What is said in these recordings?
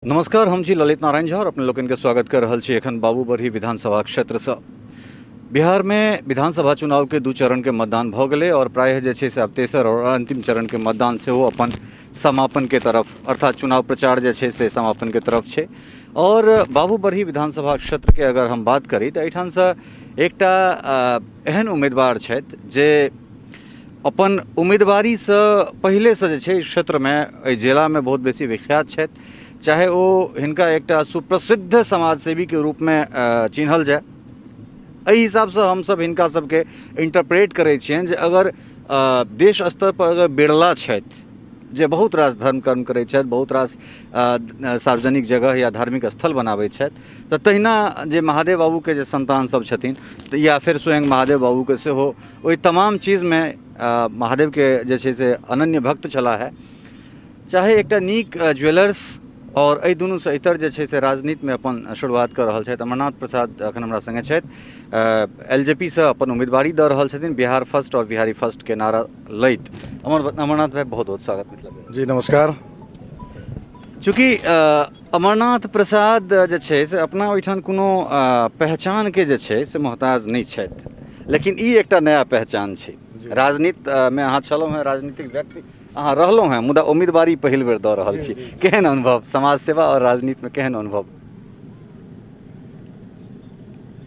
नमस्कार, हम छी ललित नारायण झा और अपने लोकनि के स्वागत कर रहल छी एखन बाबूबरही विधानसभा क्षेत्रसँ। बिहारमे विधानसभा चुनाव के दू चरण के मतदान भऽ गेलै और प्रायः जे छै से आब तेसर और अंतिम चरण के मतदान सेहो अपन समापन के तरफ, अर्थात चुनाव प्रचार जे छै से समापन के तरफ छै। और बाबूबरही विधानसभा क्षेत्र के अगर हम बात करी तऽ एहिठामसँ एकटा एहन उम्मीदवार छथि जे अपन उम्मीदवारीसँ पहिलेसँ जे छै क्षेत्रमे, एहि जिलामे बहुत बेसी विख्यात छथि। चाहे ओ हिनका एकटा सुप्रसिद्ध समाजसेवीके रूपमे चिन्हल जाय, एहि हिसाबसँ हमसभ हिनका सबके इंटरप्रेट करै छियनि जे अगर देश स्तर पर अगर बिरला छथि जे बहुत रास धर्म कर्म करै छथि, बहुत रास सार्वजनिक जगह या धार्मिक स्थल बनाबै छथि, तऽ तहिना जे महादेव बाबूके जे सन्तान सब छथिन या फेर स्वयं महादेव बाबूके सेहो ओहि तमाम चीजमे महादेवके जे छै से अनन्य भक्त छलाह है। चाहे एकटा नीक ज्वेलर्स आओर एहि दुनूसँ इतर जे छै से राजनीतिमे अपन शुरुआत कऽ रहल छथि। अमरनाथ प्रसाद एखन हमरा सङ्गे छथि, एल जे पी सँ अपन उम्मीदवारी दऽ रहल छथिन, बिहार फर्स्ट आओर बिहारी फर्स्टके नारा लैत। अमरनाथ भाई, बहुत बहुत स्वागत मिथिला। जी नमस्कार। चूँकि अमरनाथ प्रसाद जे छै से अपना ओहिठाम कोनो पहचानके जे छै से मोहताज नहि छथि, लेकिन ई एकटा नया पहचान छै। राजनीतिमे अहाँ छलहुँ हेँ, राजनीतिक व्यक्ति अहाँ रहलहुँ हेँ, मुदा उम्मीदवारी पहिल बेर दऽ रहल छी, केहन अनुभव समाज सेवा आओर राजनीतिमे केहन अनुभव?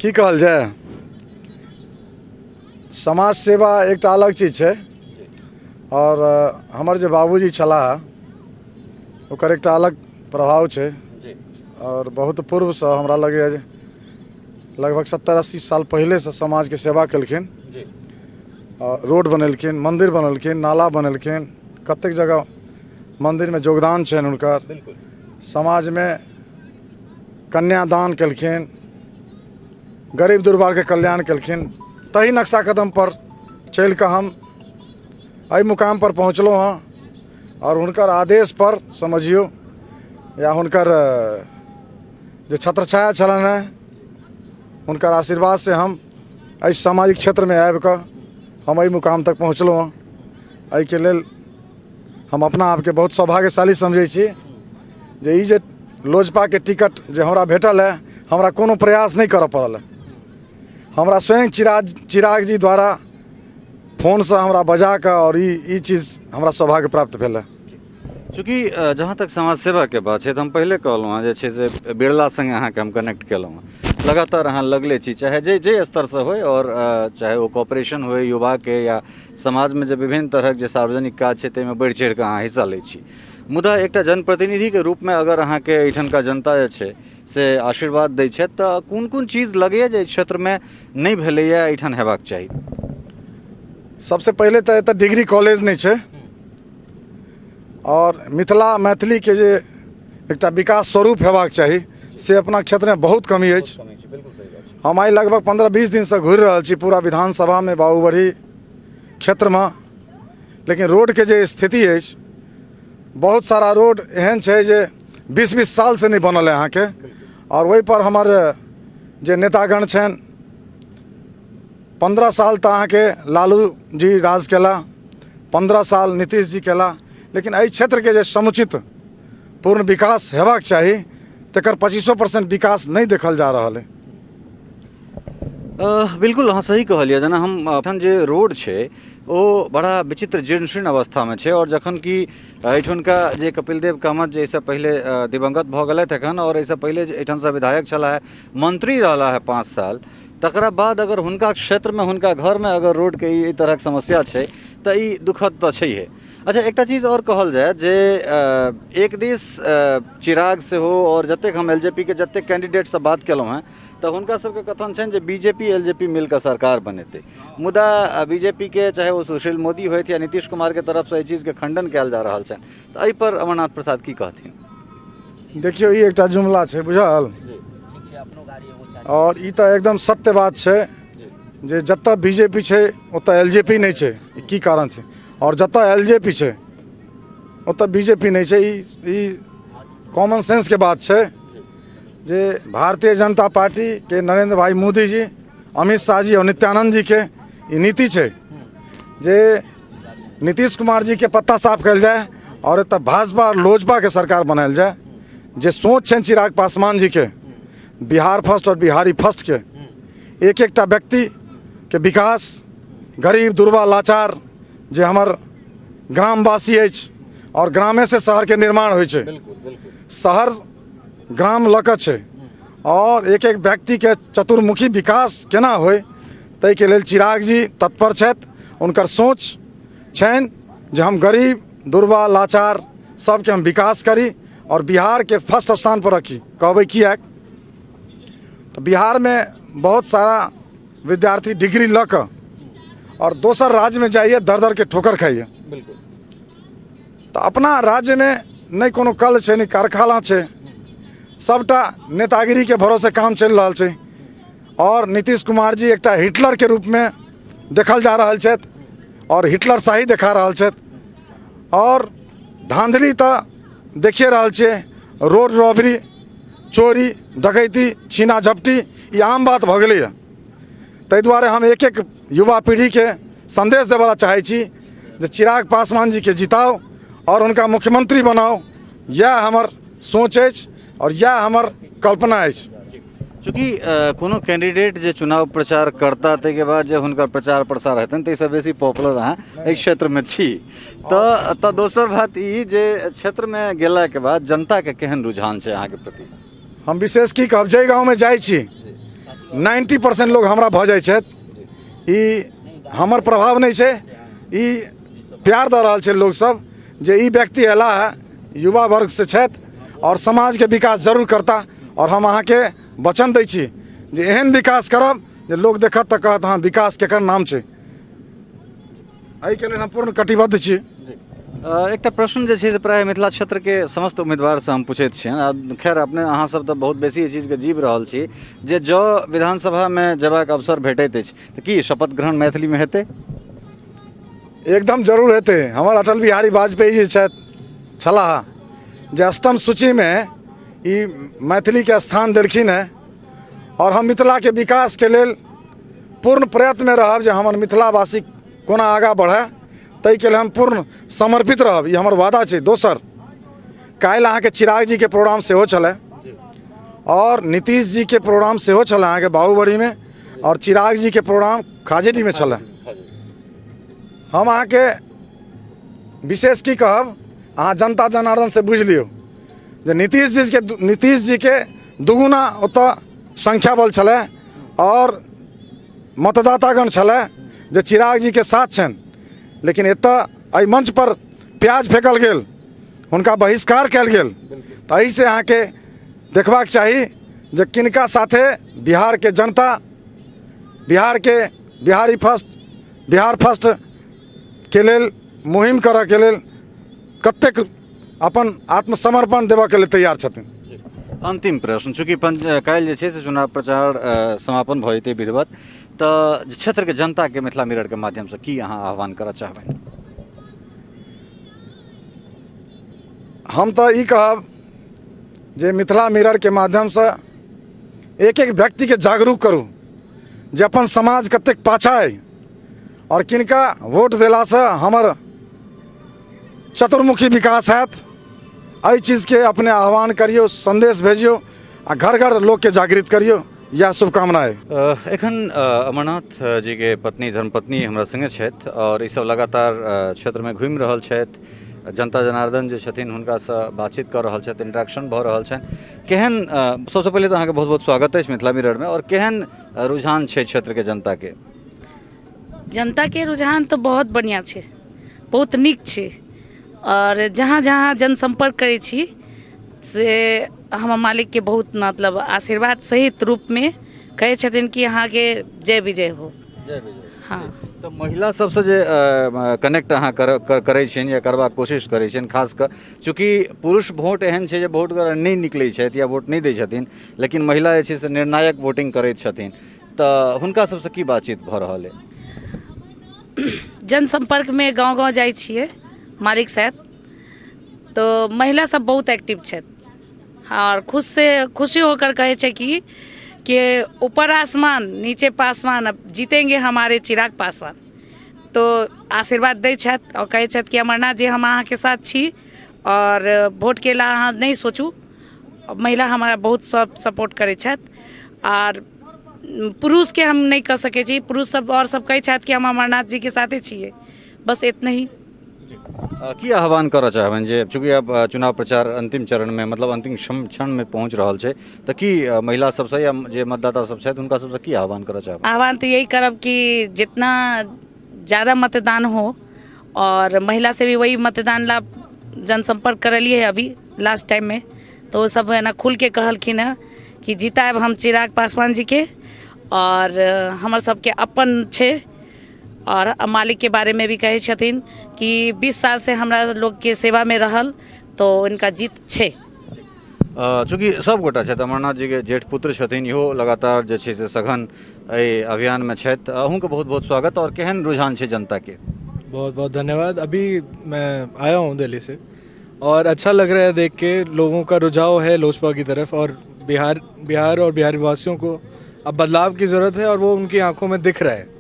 की कहल जाय, समाज सेवा एकटा अलग चीज छै आओर हमर जे बाबूजी छलाह ओकर एकटा अलग प्रभाव छै आओर बहुत पूर्वसँ हमरा लगैए जे लगभग 70-80 साल पहिलेसँ समाजके सेवा केलखिन, रोड बनेलखिन, मन्दिर बनेलखिन, नाला बनेलखिन, कतेक जगह मन्दिरमे योगदान छनि हुनकर, समाजमे कन्यादान केलखिन, गरीब दुर्बारके कल्याण केलखिन। तही नक्शा कदमपर चलिकऽ हम एहि मुकामपर पहुँचलहुँ हँ आओर हुनकर आदेशपर समझियौ या हुनकर जे छत्रछाया छलनि हेँ हुनकर आशीर्वादसँ हम एहि सामाजिक क्षेत्रमे आबिकऽ हम एहि मुकाम तक पहुँचलहुँ हँ। एहिके लेल हम अपना आपके बहुत सौभाग्यशाली समझै छी जे ई जे लोजपाके टिकट जे हमरा भेटल है, हमरा कोनो प्रयास नहि करऽ पड़ल है। हमरा स्वयं चिराग जी द्वारा फोनसँ हमरा बजा कऽ आओर ई चीज हमरा सौभाग्य प्राप्त भेल है। चूँकि जहाँ तक समाज सेवाके बात छै तऽ हम पहिले कहलहुँ हँ जे छै से बिरला सङ्गे अहाँके हम कनेक्ट केलहुँ हँ, लगातार अहाँ लगले छी, चाहे जे जे स्तरसँ होइ आओर चाहे ओ कॉपरेशन होइ युवाके या समाजमे जे विभिन्न तरहक जे सार्वजनिक काज छै ताहिमे बढ़ि चढ़िकऽ अहाँ हिस्सा लै छी। मुदा एकटा जनप्रतिनिधिके रूपमे अगर अहाँके एहिठामका जनता जे छै से आशीर्वाद दै छथि तऽ कोन कोन चीज लगैए जे एहि क्षेत्रमे नहि भेलैए, एहिठाम हेबाक चाही? सबसँ पहिले तऽ एतऽ डिग्री कॉलेज नहि छै आओर मिथिला मैथिलीके जे एकटा विकास स्वरूप हेबाक चाही से अपना क्षेत्रमे बहुत कमी अछि। हम आइ लगभग 15-20 दिनसँ घुरि रहल छी पूरा विधानसभामे बाबूबरही क्षेत्रमे, लेकिन रोडके जे स्थिति अछि, बहुत सारा रोड एहन छै जे 20-20 सालसँ नहि बनल है अहाँके। आओर ओहिपर हमर जे नेतागण छनि, 15 साल तऽ अहाँके लालू जी राज केला, 15 साल नीतीश जी केला, लेकिन एहि क्षेत्रके जे समुचित पूर्ण विकास हेबाक चाही तकर 25% विकास नहि देखल जा रहल है। बिल्कुल अहाँ सही कहलियै। जेना हम एखन जे रोड छै ओ बड़ा विचित्र जीर्ण शीर्ण अवस्थामे छै आओर जखन कि एहिठुनका जे कपिल देव कामत जे एहिसँ पहिले दिवंगत भऽ गेलथि एखन आओर एहिसँ पहिले जे एहिठामसँ विधायक छलाह, मंत्री रहला है 5 साल, तकरा बाद अगर हुनका क्षेत्रमे हुनका घरमे अगर रोडके एहि तरहक समस्या छै तऽ ई दुखद तऽ छैहे। अच्छा, एकटा चीज आओर कहल जाय जे एक दिस चिराग सेहो आओर जतेक हम एल जे पी के जतेक कैंडिडेटसँ बात केलहुँ हेँ तऽ हुनका सबके कथन छनि जे B J P L J P मिलकऽ सरकार बनेतै, मुदा बी जे पी के चाहे ओ सुशील मोदी होथि या नीतीश कुमारके तरफसँ एहि चीजके खण्डन कयल जा रहल छनि, तऽ एहिपर अमरनाथ प्रसाद की कहथिन? देखियौ, ई एकटा जुमला छै बुझल, आओर ई तऽ एकदम सत्य बात छै जे जतऽ बी जे पी छै ओतऽ एल जे पी नहि छै, ई की कारण छै? आओर जतऽ एल जे पी छै ओतऽ बी जे पी नहि छै, ई कॉमन सेंसके बात छै जे भारतीय जनता पार्टीके नरेंद्र भाई मोदी जी, अमित शाह जी आओर नित्यानंद जीके ई नीति छै जे नीतीश कुमार जीके पत्ता साफ कयल जाय आओर एतऽ भाजपा आओर लोजपाके सरकार बनायल जाय। जे सोच छनि चिराग पासवान जीके, बिहार फर्स्ट आओर बिहारी फर्स्टके, एक एकटा व्यक्तिके विकास, गरीब दुर्बा लाचार जे हमर ग्रामवासी अछि, आओर ग्रामेसँ शहरके निर्माण होइ छै, शहर ग्राम लऽ कऽ छै, आओर एक एक व्यक्तिके चतुर्मुखी विकास केना होइ ताहिके लेल चिराग जी तत्पर छथि। हुनकर सोच छनि जे हम गरीब दुर्बा लाचार सबके हम विकास करी आओर बिहारके फर्स्ट स्थानपर रखी। कहबै किएक तऽ बिहारमे बहुत सारा विद्यार्थी डिग्री लऽ कऽ आओर दोसर राज्यमे जाइए, दर दरके ठोकर खाइए। तऽ अपना राज्यमे नहि कोनो कल छै, नहि कारखाना छै, सबटा नेतागिरीके भरोसे काम चलि रहल छै। आओर नीतीश कुमार जी एकटा हिटलरके रूपमे देखल जा रहल छथि आओर हिटलर शाही देखा रहल छथि। आओर धाँधली तऽ देखिए रहल छियै, रोड रॉबरी, चोरी डकैती, छीना झपटी ई आम बात भऽ गेलैए। ताहि दुआरे हम एक एक युवा पीढ़ीके सन्देश देबऽ चाहै छी जे चिराग पासवान जीके जिताउ आओर हुनका मुख्यमंत्री बनाउ। इएह हमर सोच अछि आओर इएह हमर कल्पना अछि। चूँकि कोनो कैंडिडेट जे चुनाव प्रचार करता ताहिके बाद जे हुनकर प्रचार प्रसार हेतनि, ताहिसँ बेसी पॉपुलर अहाँ एहि क्षेत्रमे छी। तऽ दोसर बात ई जे क्षेत्रमे गेलाके बाद जनताके केहन रुझान छै अहाँके प्रति? हम विशेष की कहब, जाहि गाँवमे जाइ छी 90% लोग हमरा भऽ जाइ छथि। ई हमर प्रभाव नहि छै, ई प्यार दऽ रहल छै लोकसभ जे ई व्यक्ति अयला है, युवा वर्गसँ छथि आओर समाजके विकास जरूर करता। आओर हम अहाँके वचन दै छी जे एहन विकास करब जे लोक देखत तऽ कहत हँ विकास केकर नाम छै। एहिके लेल हम पूर्ण कटिबद्ध छी। एकटा प्रश्न जे छै से प्रायः मिथिला क्षेत्रके समस्त उम्मीदवारसँ हम पूछैत छियनि, आ खैर अपने अहाँसभ तऽ बहुत बेसी एहि चीजके जीव रहल छी, जे जँ विधानसभामे जेबाक अवसर भेटैत अछि तऽ की शपथ ग्रहण मैथिलीमे हेतै? एकदम जरूर हेतै। हमर अटल बिहारी वाजपेयी जी छथि छलाह जे अष्टम सूचीमे ई मैथिलीके स्थान देलखिन हेँ, आओर हम मिथिलाके विकासके लेल पूर्ण प्रयत्नमे रहब जे हमर मिथिलावासी कोना आगाँ बढ़य, ताहिके लेल हम पूर्ण समर्पित रहब, ई हमर वादा छै। दोसर, काल्हि अहाँके चिराग जीके प्रोग्राम सेहो छलै आओर नीतीश जीके प्रोग्राम सेहो छलै अहाँके बाबूबढ़ीमे, आओर चिराग जीके प्रोग्राम खाजेडीमे छलै। हम अहाँके विशेष की कहब, अहाँ जनता जनार्दनसँ बुझि लियौ जे नीतीश जीके दुगुना ओतऽ संख्या बल छलै आओर मतदातागण छलै जे चिराग जीके साथ छनि, लेकिन एतऽ एहि मंचपर प्याज फेकल गेल, हुनका बहिष्कार कयल गेल। तऽ एहिसँ अहाँके देखबाक चाही जे किनका साथे बिहारके जनता, बिहारके बिहारी फर्स्ट, बिहार फर्स्ट के लेल मुहिम करऽके लेल कतेक अपन आत्मसमर्पण देबऽके लेल तैयार छथिन। अंतिम प्रश्न, चूँकि काल्हि जे छै से चुनाव प्रचार समापन भऽ जेतै विधिवत, तऽ क्षेत्रके जनताके मिथिला मिररके माध्यमसँ की अहाँ आह्वान करऽ चाहबै? हम तऽ ई कहब जे मिथिला मिररके माध्यमसँ एक एक व्यक्तिके जागरूक करू जे अपन समाज कतेक पाछा अइ आओर किनका वोट देलासँ हमर चतुर्मुखी विकास हैत। एहि चीजके अपने आह्वान करियौ, सन्देश भेजियौ आ घर घर लोकके जागृत करियौ, इएह शुभकामना अइ। एखन अमरनाथ जीके पत्नी धर्मपत्नी हमरा सङ्गे छथि आओर ईसब लगातार क्षेत्रमे घुमि रहल छथि, जनता जनार्दन जे छथिन हुनकासँ बातचीत कऽ रहल छथि, इंट्रैक्शन भऽ रहल छनि। केहन, सबसँ पहिले तऽ अहाँके बहुत बहुत स्वागत अछि मिथिला मिररमे, आओर केहन रुझान छै क्षेत्रके जनताके? जनताके रुझान तऽ बहुत बढ़िआँ छै, बहुत नीक छै, आओर जहाँ जहाँ जनसम्पर्क करै छी से हमर मालिकके बहुत मतलब आशीर्वाद सहित रूपमे कहै छथिन कि अहाँके जय विजय हो। जय विजय। हँ। तऽ महिला सबसँ जे कनेक्ट अहाँ करै छियनि या करबाक कोशिश करै छियनि, खास कऽ चूँकि पुरुष वोट एहन छै जे वोट द्वारा नहि निकलै छथि या वोट नहि दै छथिन, लेकिन महिला जे छै से निर्णायक वोटिंग करैत छथिन, तऽ हुनका सबसँ की बातचीत भऽ रहल अइ? जनसम्पर्कमे गाँव गाँव जाइ छियै मालिक साथ, तऽ महिला सब बहुत एक्टिव छथि आओर खुश से खुशी होकर कहै छै कि ऊपर आसमान नीचे पासवान, अब जीतेंगे हमारे चिराग पासवान। तो आशीर्वाद दै छथि आओर कहै छथि कि अमरनाथ जी हम अहाँके साथ छी आओर वोटके लए अहाँ नहि सोचू, महिला हमारा बहुत सब सपोर्ट करै छथि। आर पुरुषके हम नहि कह सकै छी, पुरुष सब आओर सब कहै छथि कि हम अमरनाथ जीके साथे छियै, बस इतने ही। की आह्वान करऽ चाहबनि जे चूँकि आब चुनाव प्रचार अंतिम चरणमे, मतलब अंतिम क्षणमे पहुँच रहल छै, तऽ की महिला सबसँ या जे मतदाता सब छथि हुनका सबसँ की आह्वान करऽ चाहबनि? आह्वान तऽ यही करब कि जितना ज़्यादा मतदान हो और महिला से भी वही मतदान ला जनसंपर्क करलिए है अभी लास्ट टाइम में, तो वो सब एना खुल के कहलखिन हँ कि जितायब हम चिराग पासवान जी के और हमर सबके अपन छै। और मालिक के बारे में भी कहै छथिन कि 20 साल से हमरा लोग के सेवा में रहल, तो इनका जीत छै। चूँकि सब गोटा छथि, अमरनाथ जी के जेठ पुत्र छथिन, इहो लगातार जे छै से सघन एहि अभियानमे छथि। अहूँके बहुत बहुत स्वागत। और केहन रुझान छै जनताके? बहुत बहुत धन्यवाद। अभी मैं आया हूँ दिल्ली से और अच्छा लग रहा है देख के, लोगों का रुझाव है लोजपा की तरफ और बिहार बिहार और बिहार वासियों को अब बदलाव की ज़रूरत है और वो उनकी आंखों में दिख रहा है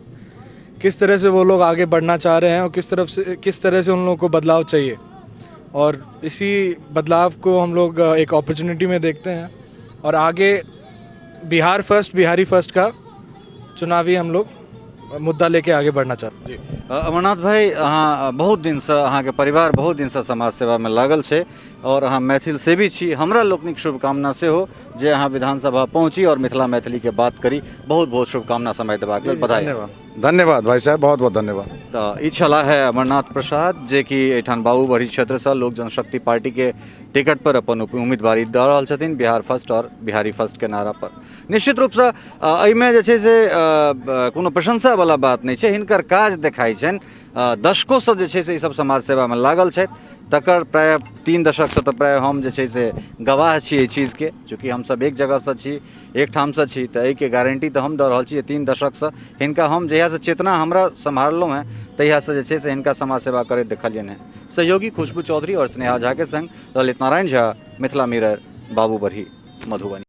किस तरह से वो लोग आगे बढ़ना चाह रहे हैं और किस तरफ से किस तरह से उन लोगों को बदलाव चाहिए। और इसी बदलाव को हम लोग एक अपॉर्चुनिटी में देखते हैं और आगे बिहार फर्स्ट बिहारी फर्स्ट का चुनावी हम लोग मुद्दा लेके आगे बढ़ना चाहते हैं। अमरनाथ भाई, अहाँ बहुत दिनसँ, अहाँके परिवार बहुत दिनसँ समाज सेवामे लागल छै और अहाँ मैथिल सेवी छी। हमरा लोकनिक शुभकामना सेहो जे अहाँ विधानसभा पहुँची और मिथिला मैथिलीके बात करी। बहुत बहुत शुभकामना समय देबाक लेल, बधाई। धन्यवाद, धन्यवाद भाई साहब, बहुत बहुत धन्यवाद। तऽ ई छलाह है अमरनाथ प्रसाद, जे कि एहिठाम बाबूबरही क्षेत्रसँ लोक जनशक्ति पार्टीके टिकट पर अपन उम्मीदवारी दऽ रहल छथिन बिहार फर्स्ट और बिहारी फर्स्ट के नारा पर। निश्चित रूपसँ एहिमे जे छै से कोनो प्रशंसावला बात नहि छै, हिनकर काज देखाइ छनि। दशकोसँ जे छै से ईसब समाज सेवामे लागल छथि, तकर प्रायः 3 दशकसँ तऽ प्रायः हम जे छै से गवाह छी एहि चीजके। चूँकि हमसब एक जगहसँ छी, एक ठामसँ छी, तऽ एहिके गारंटी तऽ हम दऽ रहल छी जे 3 दशकसँ हिनका हम जहियासँ चेतना हमरा सम्हारलहुँ हेँ तहियासँ जे छै से हिनका समाज सेवा करैत देखलियनि हेँ। सहयोगी खुशबू चौधरी और स्नेहा झा के संग ललित नारायण झा, मिथिला मिरर, बाबूबरही, मधुबनी।